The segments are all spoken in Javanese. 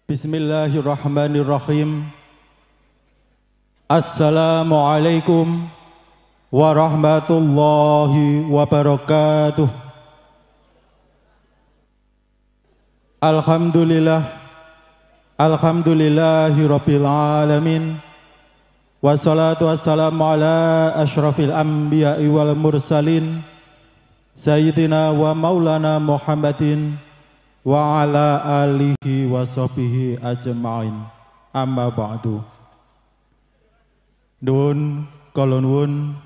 Bismillahirrahmanirrahim. Assalamualaikum warahmatullahi wabarakatuh. Alhamdulillah, alhamdulillahi rabbil alamin. Wassalatu wassalamu ala asyrafil anbiya'i wal mursalin sayyidina wa maulana Muhammadin wa ala alihi wa sahbihi ajma'in. Amma ba'du. Nuwun kula nuwun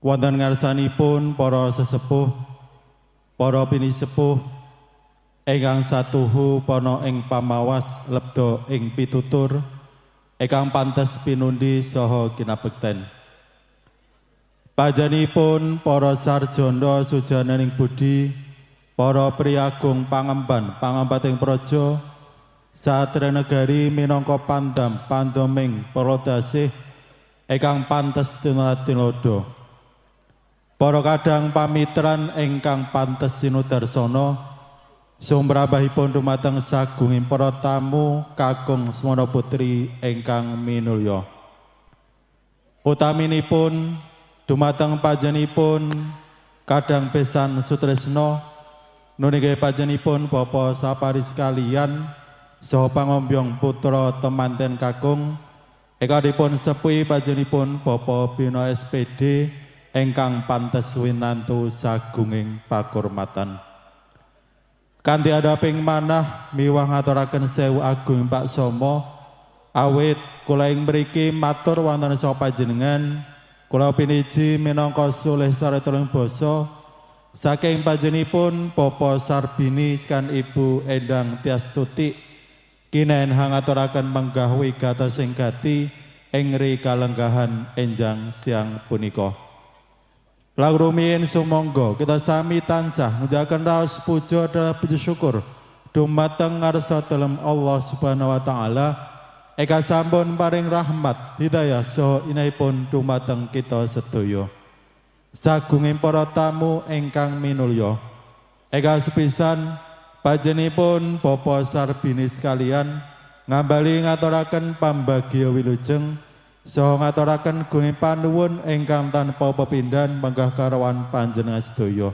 wonten ngarsanipun para sesepuh, para pinisepuh ingkang satuhu pana ing pamawas lebda ing pitutur ingkang pantes pinundi saha kinabekten. Pajanipun para sarjana sujananing budi, para priagung pangemban pangambating praja, satria negari minangka pandam pandoming para dasih ingkang pantes tinulada. Para kadang pamitran ingkang pantes sinudarsana, sumrambahipun dumateng sagunging para tamu kakung semana putri ingkang minulya. Utaminipun dumateng pajenipun kadang besan sutresna nunige pajenipun Bapak Sapari sekalian saha pangombyong putra temanten kakung ingkang dipun sepuhi pajenipun Bapak Bino SPD ingkang pantes winantu sagunging pakurmatan. Kanthi adhaping manah miwah ngaturaken sewu agung Pak Somo, awit kula ing mriki matur wonten saha panjenengan kula piniji minangka sulih sarta basa saking panjenipun Bapak Sarbini skan Ibu Endang Tiastuti kinen hangaturaken menggah wigatos sing gati ing ri kalenggahan enjang siang punika. Lang rumiyin sumangga kita sami tansah ngujaken raos puja dalam puji syukur dumateng ngarsa dalem Allah Subhanahu wa taala eka sampun paring rahmat hidayah saha inahipun dumateng kita sedaya. Sagunging para tamu ingkang minulya, eka sepisan pajenipun Bapak Sarbini sekalian ngambali ngaturaken pambagya wilujeng saha ngaturaken gunging panuwun ingkang tanpa pepindhan menggah karawan panjenengan sedaya.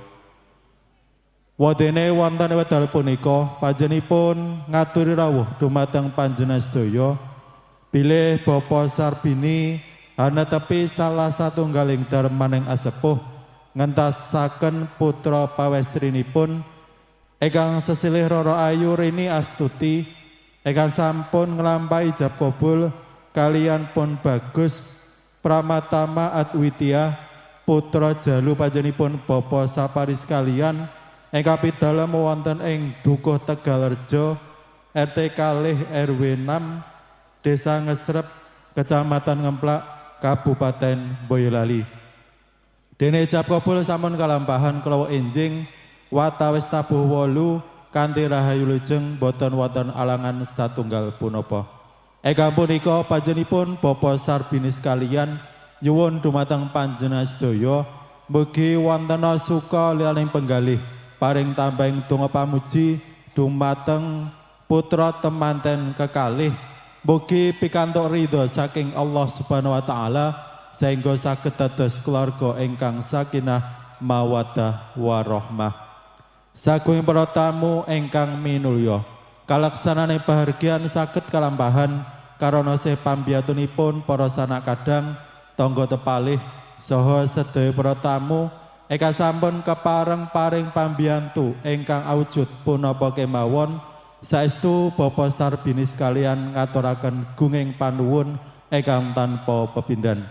Wadene wonten wekdal punika pajenipun ngaturi rawuh dumateng panjenengan sedaya bilih Bapak Sarbini hanetepi salah satunggaling darmaning asepuh ngentasaken putra pawestrinipun ingkang sesilih Roro Ayu Rini Astuti ingkang sampun nglampahi ijab kabul kalian pun Bagus Pramatama Adwitya putra jalu pajenipun Bapak Sapari sekalian ingkang pidalem wonten ing Dukuh Tegalrejo RT kalih RW 6 Desa Ngesrep Kecamatan Ngemplak Kabupaten Boyolali. Dene ijab kabul sampun kalampahan kala enjing watawis tabuh 8 kanthi rahayu lujeng boten wonten alangan satunggal punapa. Ingkang punika pajenipun Bapak Sarbini sekalian nyuwun dumateng panjenengan sedaya mugi wonten suka liyaning penggalih paring tambahing donga pamuji dumateng putra temanten kekalih mugi pikantuk ridho saking Allah Subhanahu wa taala sehingga saged dados keluarga ingkang sakinah mawaddah warahmah. Sagung para tamu ingkang minulya, kalaksanane pahargyan saged kalampahan karana sih pambiyatunipun para sanak kadang tangga tepalih saha sedaya para tamu ingkang sampun kepareng paring pambiyantu ingkang awujud punapa kemawon. Saestu Bapak Sarbini sekalian ngaturaken gunging panuwun ingkang tanpa pepindhan.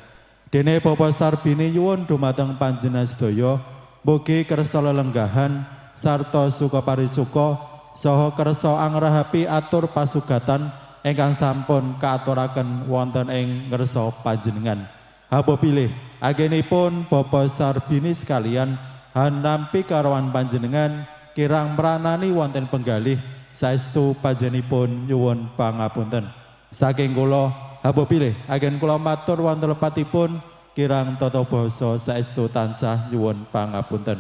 Dene Bapak Sarbini nyuwun dumateng panjenengan sedaya mugi kersa lelenggahan sarta suka parisuka saha kersa angrahapi atur pasugatan ingkang sampun kaaturaken wonten ing ngarsa panjenengan. Haba bilih agenipun Bapak Sarbini sekalian hanampi karawan panjenengan kirang mranani wonten penggalih saestu panjenenganipun nyuwun pangapunten. Saking kula haba bilih agen kula matur wonten lepatipun kirang tata basa saestu tansah nyuwun pangapunten.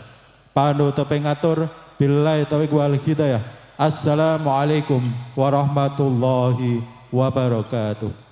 Panutuping atur billahi taufiq wal hidayah. Assalamualaikum warahmatullahi wabarakatuh.